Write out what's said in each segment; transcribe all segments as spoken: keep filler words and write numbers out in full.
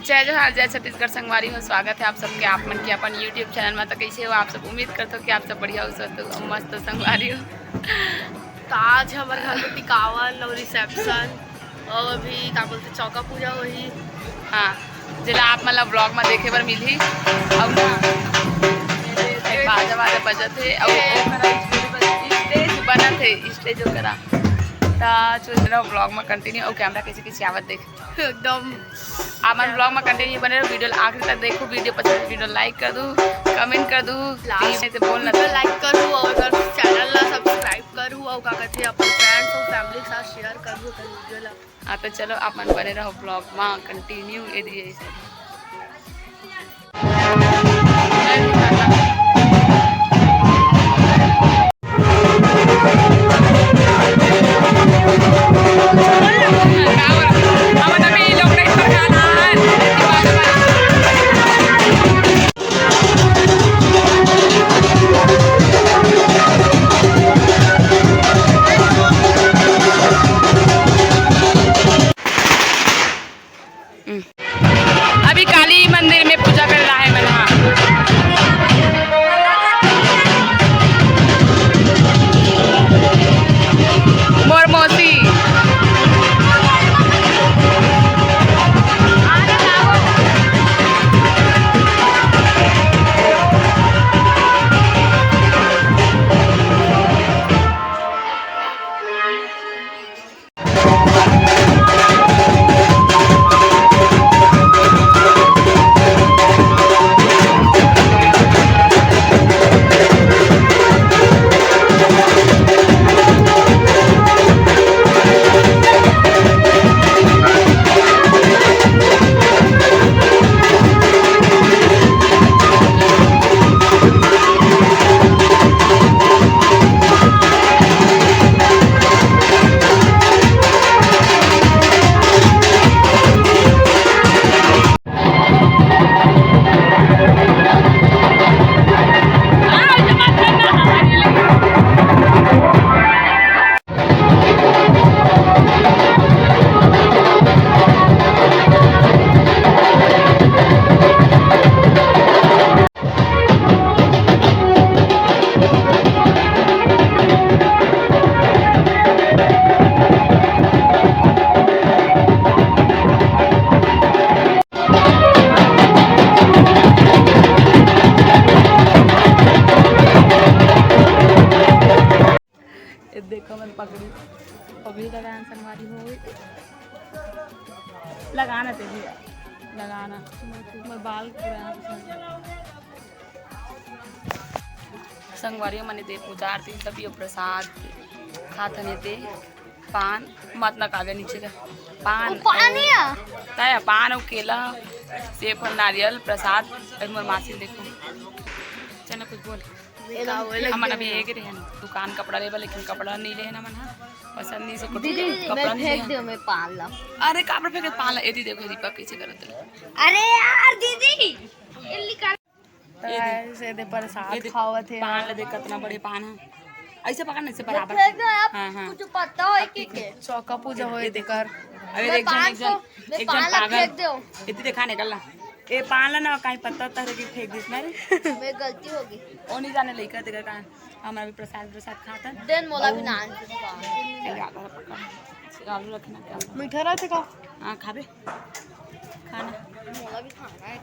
जय जोहार, जय छत्तीसगढ़ संगवारी हो, स्वागत है आप सबके आप मन के अपन YouTube चैनल में। तो कैसे हो आप सब? उम्मीद करथो कि आप सब बढ़िया हो, स्वस्थ हो, मस्त हो संगवारी हो। तो आज हमर घर में टिकावन और रिसेप्शन और अभी का बोलते चौका पूजा होही। हाँ, जेला आप मन ला ब्लॉग में देखे बर मिलही। और ना, बाजा वाजा बजत हे और ओकरा स्टेज बनत हे, स्टेज ओकरा। तो चलो ब्लॉग में कंटिन्यू। और कैमरा कैसे कैसे आवत देख एकदम। आप मन ब्लॉग में कंटिन्यू बने रहो, वीडियो आखिरी तक देखो। वीडियो पसंद, वीडियो लाइक कर दू, कमेंट कर दू, लास्ट नहीं तो बोल ना। वीडियो लाइक करू और अगर चैनल ला सब्सक्राइब करू और का कहते हैं अपन फ्रेंड्स और फैमिली के साथ शेयर करू अपन वीडियो ला। हाँ, तो चलो आप मन बने रहो ब्लॉग में कंटिन्यू। ये दिए अभी काली मंदिर में पूजा कर रहा है मन हा। मोर मौसी। ये देखो, मैं पगड़ी, पगड़ी लगाना संगवारी हो। लगाना ते भी, लगाना। मैं बाल पूरा यहाँ पे संगवारी मन दे पूजा आरती, सब ये प्रसाद खात हन। ते पान मत न कावे नीचे का पान, वो पान ही है। तय पान और केला, सेब और नारियल प्रसाद। और मोर मासी देखो, चना कुछ बोल। हमन अभी एक रहे दुकान कपड़ा लेबा, लेकिन कपड़ा नहीं लेहे हमन हा। पसंद नहीं से कुछ दीदी, कपड़ा मैं नहीं फेंक लेहे। दियो, मैं पान ला। अरे, कपड़ा फेंक पान ला। एदी देखो, दीपक कैसे करत है। अरे यार, दीदी, ये निकाल। तो ये दे। ऐसे दे प्रसाद ये दे, खावत है। पान ला देख, कितना बड़े पान है। ऐसे पकड़ ना, ऐसे बराबर। फेंक दो आप, हाँ, हाँ। कुछ पत्ता हो कि के? चौका पूजा होए ये देख। तेकर। अरे, मैं एक जन, पान एक जन, को, मैं एक जन पान ला पागल। फेंक दो। इतनी देखा निकल ला। ए, पान ला ना, कहीं पत्ता उत्ता रह के फेंक दिस ना रे। मैं गलती हो गई। ओ नहीं जाने लइका तेरा का, हमरा भी प्रसाद, प्रसाद खाता। देन मोला भी नान के पान। ए, आलू रखना क्या? आलू रखना क्या? मीठा रहते का? हाँ, खाबे। खाना। मोला भी खाना है।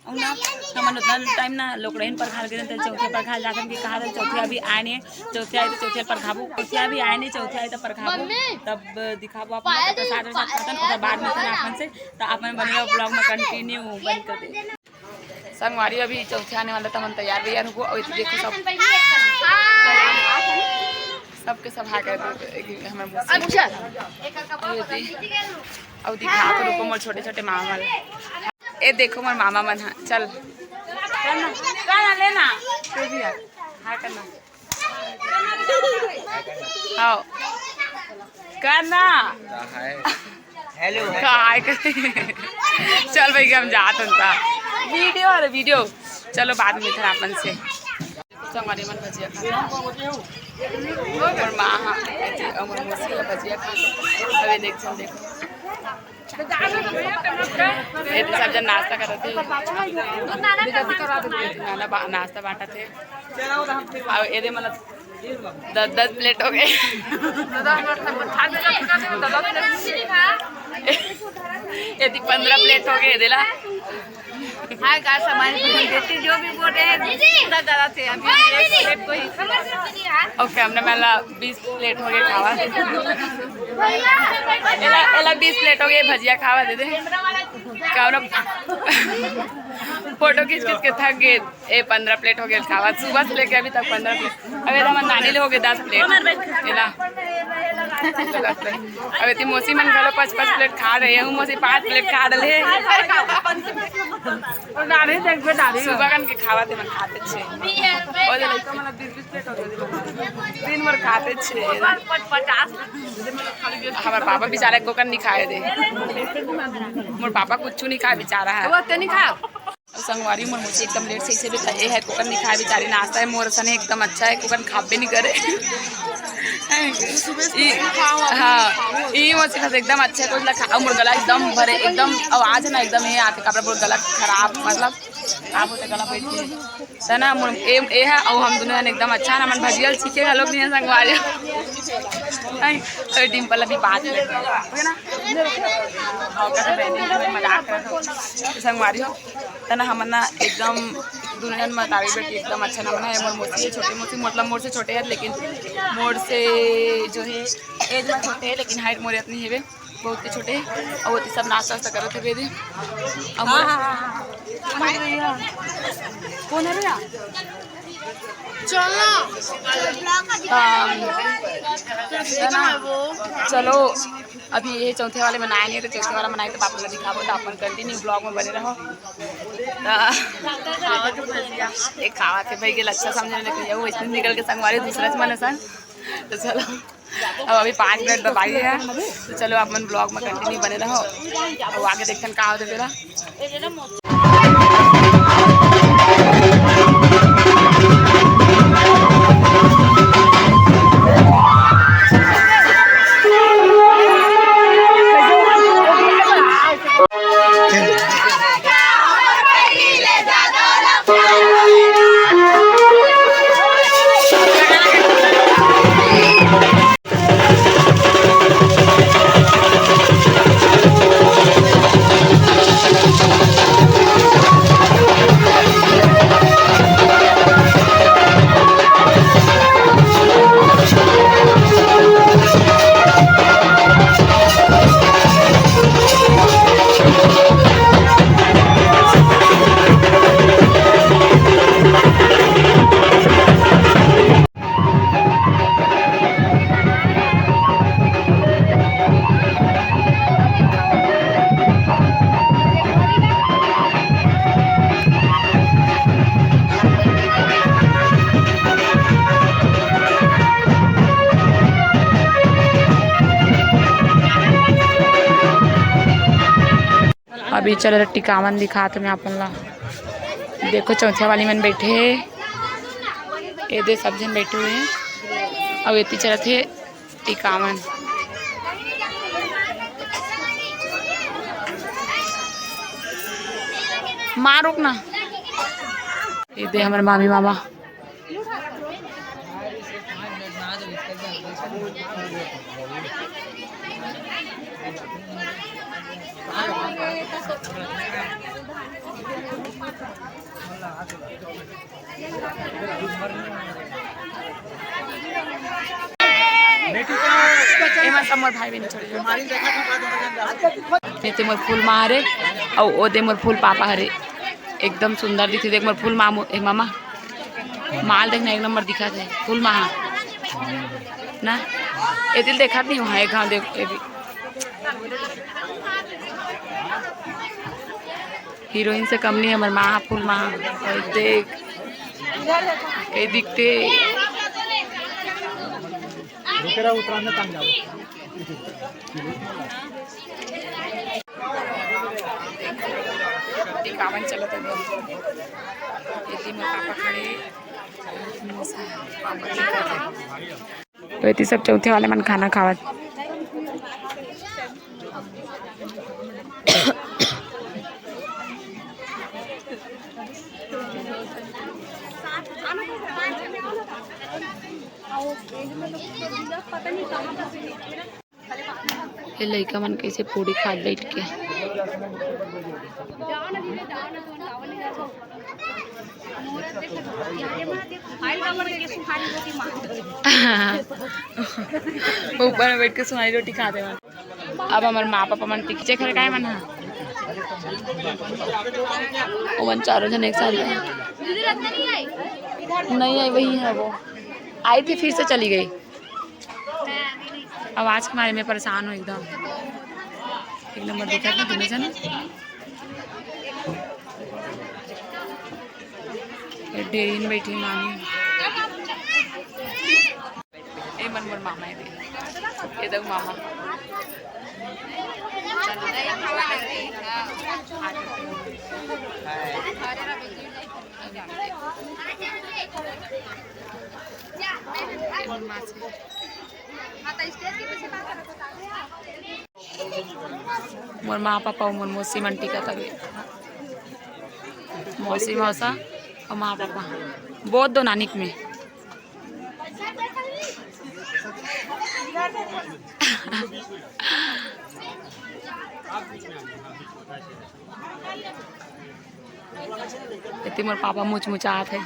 और ना, हमन उतना टाइम ना लोकड़ैन परघाल गे रहन, त चौथिया परघाल जाथन कि कहा, चौथिया अभी आए नहीं, चौथिया आए तो चौथिया परघाबू, चौथिया अभी आए नहीं, चौथिया आए तो परघाबू, मम्मी, तब दिखाबो आप लोग के प्रसाद वरसाद खातन, ओकर बाद मिलतन आप मन से। तो आप मन बने रहो ब्लॉग में, कंटिन्यू बन कर दे। संगवारी अभी चौथिया आने वाला, तो हमन तैयार वैयार होबो। और देखो सब, सबके सब हाय कर दो, एक हमें मुझसे। अच्छा। और ये दे-, और दिखा तो रुको मोर छोटे छोटे मामा मन। ए देखो मोर मामा मन ह, चल। करना, करना, लेना। तू भी आ। हाँ, करना। आओ। करना। हेलो। काय कर-, चल भाई, हम जात हन ता। वीडियो, अरे वीडियो। चलो, बाद में मिलथन आप मन से। संगवारी मन भजिया खाना। मोर माँ हा, मोर मौसी हा भजिया खाना। अबे देख, चल देखो। ये तो सब जन नाश्ता करत हे। नाना बा-, नाश्ता बांटत हे। अउ एदे मतलब दस दस प्लेट हो गए। एदे पंद्रह प्लेट हो गए, एदे ला। हाय गाइस, हमारी पसंद बेटी जो भी बोल रहे हैं, पूरा गलत है। अभी हम एक प्लेट को ही ओके, हमने मला बीस प्लेट हो गए खावा। एला, एला बीस प्लेट हो गए भजिया खावा दे दे। का फोटो खींच खींच के थक गए। ए, पंद्रह प्लेट हो गए खावा, सुबह से लेके अभी तक पंद्रह प्लेट। अब एदे हमर नानी ले हो गए दस प्लेट। एला। अब एती मौसी मन घलो पाँच पाँच प्लेट खा रहे हैं, मौसी पाँच प्लेट खा डले। सुबह कन के खावा थे, मन खाते छे। ओ, दे लइका मन बीस बीस प्लेट हो गए। दिन भर खाते छे। हमारे पापा बेचारे एको कन नहीं खाए दे। मोर पापा कुछ नहीं खाए बेचारा है। वो तो नहीं खाओ। संगवारी, मोर मौसी एकदम लेट से इसे भी ए है, एको कन नहीं खाए बेचारी। नाश्ता है मोर सने एकदम अच्छा है, एको कन खाबे नहीं करे। ई, हाँ, ई मौसी बस एकदम अच्छा है, कुछ ला खा, मोर गला एकदम भरे, एकदम आवाज है ना, एकदम ये आते कपड़ा, मोर गला खराब, मतलब, आप होते गला बैठ के। त ना, मोर ए, ए है, अउ हम दोनों हन एकदम अच्छा ना, मन भजिया ल सीखे घलोक नहीं है संगवारी। हैं, तो डिम्पल अभी बात करत हे, ओके ना? हाँ, ओकर से बहनी, मैं मजाक करत हूँ। संगवारी हो, त ना हमन ना एकदम दुनिया में तारी बेटी एकदम अच्छा ना बना है। मोर मौसी है, छोटी मौसी, मतलब मोर से छोटे है, लेकिन मोर से जो है एज में छोटे है, लेकिन हाइट मोर इतनी है बे, बहुत ही छोटे है। और वो सब नाश्ता वास्ता करत है बेदी। और मोर कौन है भैया? चलो। हाँ। चलो, अभी ये चौथे वाले बनाए नहीं, तो चौथे वाला बनाए तो पापा ला दिखाबो, तो अपन कंटिन्यू ब्लॉग में बने रहो। तो एक खावा थे भाई, गेल अच्छा समझे, लेकिन ये वैसे निकल के संगवारी दूसरा से मन सन। तो चलो, अब अभी पाँच मिनट तो बाकी है, तो चलो अपन ब्लॉग में कंटिन्यू बने रहो, और आगे देखते हैं का होते तेरा। अभी चल रहा टिकावन दिखात मैं अपन ला। देखो चौथे वाली मन बैठे हे, एदे सब झन बैठे हुए हैं। अब एती चलत हे टिकावन। माँ रुक ना, एदे हमर मामी मामा। एमा सब मोर भाई बहन छोटे छोटे। एते मोर फूल माँ हरे, अउ ओदे मोर फूल पापा हरे। एकदम सुंदर दिखथे। देख मोर फूल माँ, ए मामा, माल देखना एक नंबर दिखत हे। फूल माँ हा ना, एतिल देखत नहीं वहाँ एक घाव देख, ए भी। हीरोइन से कम नहीं हमर माँ, फूल माँ। और देख, ए दिखते। रुके रहो, उतरान में तंग जाओ। टिकावन चलत हे। एती में पापा खड़े, पापा जी खड़े। तो एती सब चौथे वाले मन खाना खावत। लइका मन कैसे पूड़ी खात बैठ के। ऊपर में बैठ के सुहारी रोटी खाते मन। अब हमर माँ पापा मन picture घर काय मन हा। ओमन चारों जन एक साथ गए। नहीं आई, वही है वो। आई थी, फिर से चली गई। आवाज के मारे मैं परेशान हूँ एकदम। एक नंबर दिखा था तुम्हें जन। ये डेरी में बैठी नानी। ए मन मोर मामा है दे। ये देख मामा। मोर माँ पापा अउ मोर मौसी मन टिकत हवे। मौसी मौसा अउ माँ पापा। बहुत दो नानिक में। एती मोर पापा मुचमुचात हे।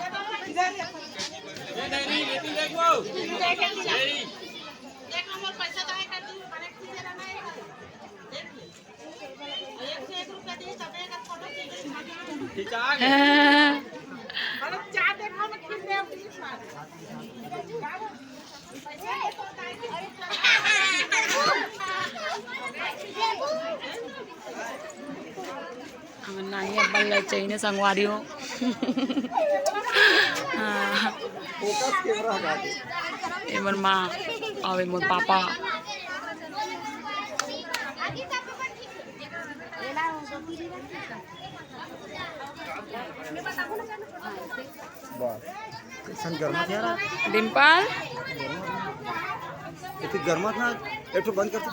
हमर नानी अब्बड़ ललचाइन हे संगवारी हो। हाँ। ये मोर माँ अउ ये मोर पापा। बस। कैसन गरमत हे यार? डिम्पल। एती गरमत ना, एक ठो बंद कर तो।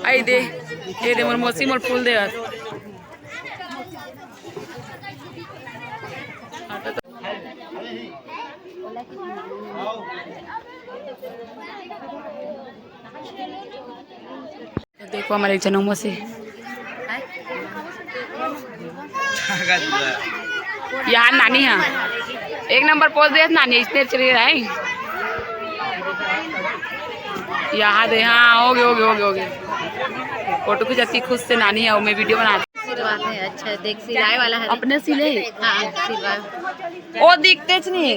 आई दे, ये दे मोर मौसी मोर फूल दे यार। देखो हमर एक झन मौसी। यार नानी हा, एक नंबर पोज देत नानी, इसने चली रही। यहाँ दे, हाँ, हो गे, हो गे, हो गे, हो गे। फोटो खिंचाती खुश से नानी हा, मैं वीडियो बनाती। सिलवात हे, अच्छा, देख, सिलाए वाला हे। अपने सिले? हाँ, सिलवा। ओ दिखते च नहीं।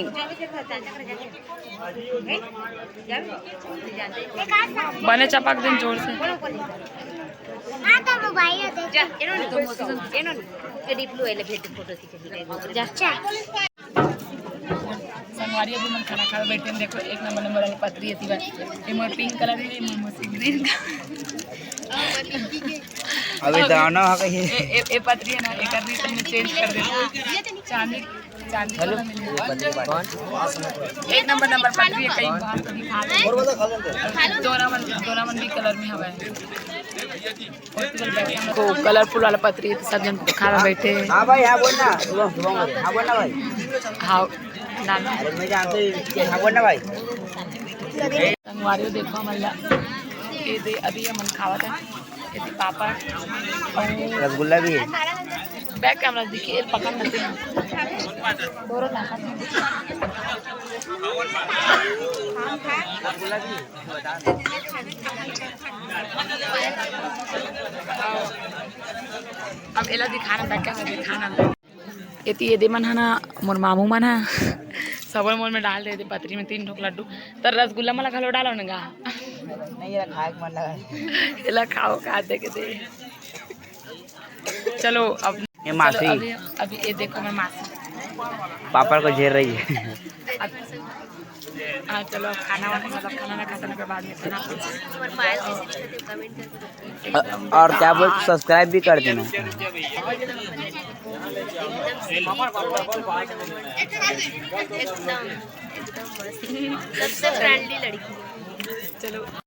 बने चपक दिन जोर से। हाँ, तो मोबाइल दे। जा, एनो ने, एनो ने। के डीप ब्लू वाले भेज दे फोटो से। जा। संगवारी अभी मन खाना खावे बैठे हैं। देखो, एक नंबर, नंबर वाली पतरी है, ये मोर पिंक कलर में, ये मोर मौसी ग्रीन कलर। अभी दाना हो गई है। ए, ए, ए पतरी है ना, एक आदमी तुमने चेंज कर दे। चांदी, चांदी हेलो। कलर में। कौन? एक नंबर, नंबर पतरी है, कहीं बाहर कभी खा ले। दोनों मन, दोनों मन भी कलर में हवा है। को कलरफुल वाला पतरी हे, तो सब झन खावा बैठे। हाँ भाई, हाँ बोल ना। हाँ बोल ना भाई। हाँ, नाना। अरे मैं जानते ही, हाँ बोल ना भाई। संगवारी हो, देखो हमन ला। ये दे, अभी हमन खावत हे। ये दे पापड़। रसगुल्ला भी है। बैक कैमरा दिखिए, पकड़ लेते हैं। दोनों लाखा। रसगुल्ला भी है। अब एला दिखाना था, क्या दिखाना था? एती एदे मन ह ना, मोर मामू मन ह, सबल मोर में डाल दे दे पतरी में तीन ठोक लड्डू। त रसगुल्ला मला घलो डालो न गा। नहीं, एला खाए के मन लगा। एला खाओ, खा दे के दे। चलो, अब ये मासी। चलो, अभी, अभी ये देखो, मैं मासी। पापड़ को झेल रही है। अब, हाँ, चलो, अब खाना वाना, मतलब, खाना ना खत्म के बाद में खाना। अ-, और क्या बोल, सब्सक्राइब भी कर देना। एकदम, एकदम मस्त। सबसे फ्रेंडली लड़की। चलो।